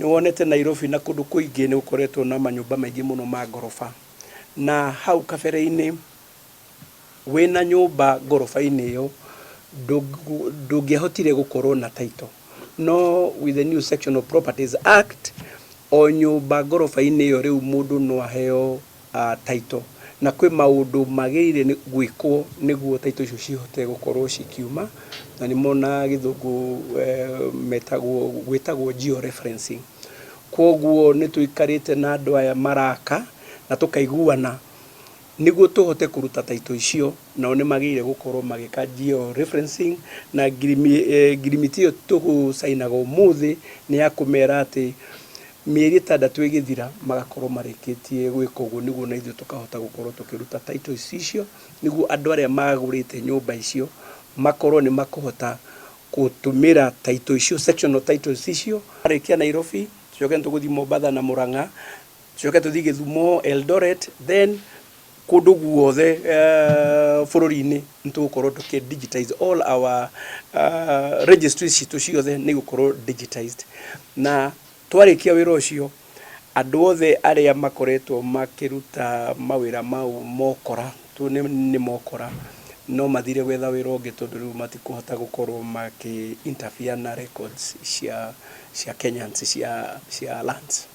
Nĩ wonete Nairobi na kũndũ kũingĩ nĩ gũkoretwo na manyũmba maingĩ mũno ma ngoroba. Na hau kabere-inĩ wĩna nyũmba ngoroba-inĩ ĩyo ndũngĩahotire gũkorwo na title. No with the new Section of Properties Act, o nyũmba ngoroba-inĩ ĩyo rĩu mũndũ no aheo title. Na kwĩ maũndũ magĩrĩire nĩ gwĩkwo nĩguo title icio cihote gũkorwo cikiuma, na nĩmo na gĩthũngũ metagwo, gwĩtagwo geo-referencing. Kwoguo nĩ tũikarĩte na andũ aya maraka na tũkaiguana nĩguo tũhote kũruta title icio, nao nĩ magĩrĩire gũkorwo magĩka geo-referencing na ngirimiti ĩyo tũgũcainaga ũmũthĩ nĩ ya kũmera atĩ mĩeri 6 ĩgĩthira magakorwo marĩkĩtie gwĩka ũguo, nĩguo na ithuĩ tũkahota gũkorwo tũkĩruta title icio, nĩguo andũ arĩa magũrĩte nyũmba icio makorwo nĩ makũhota gũtũmĩra title icio, sectional titles icio. Twarĩkia Nairobi, tũcoke nĩ tũgũthiĩ Mombatha na Murang'a, tũcoke tũthiĩ Gĩthumo, Eldoret, then kũndũ guothe bũrũri-inĩ nĩ tũgũkorwo tũkĩ digitize all our registries citũ ciothe nĩ igũkorwo digitized. Na twarĩkia wĩra ũcio, andũ othe arĩa makoretwo makĩruta mawĩra mau mokora, nĩ mokora, no mathire gwetha wĩra ũngĩ, tondũ rĩu matikũhota gũkorwo makĩ interfere na records cia Kenyans cia lands.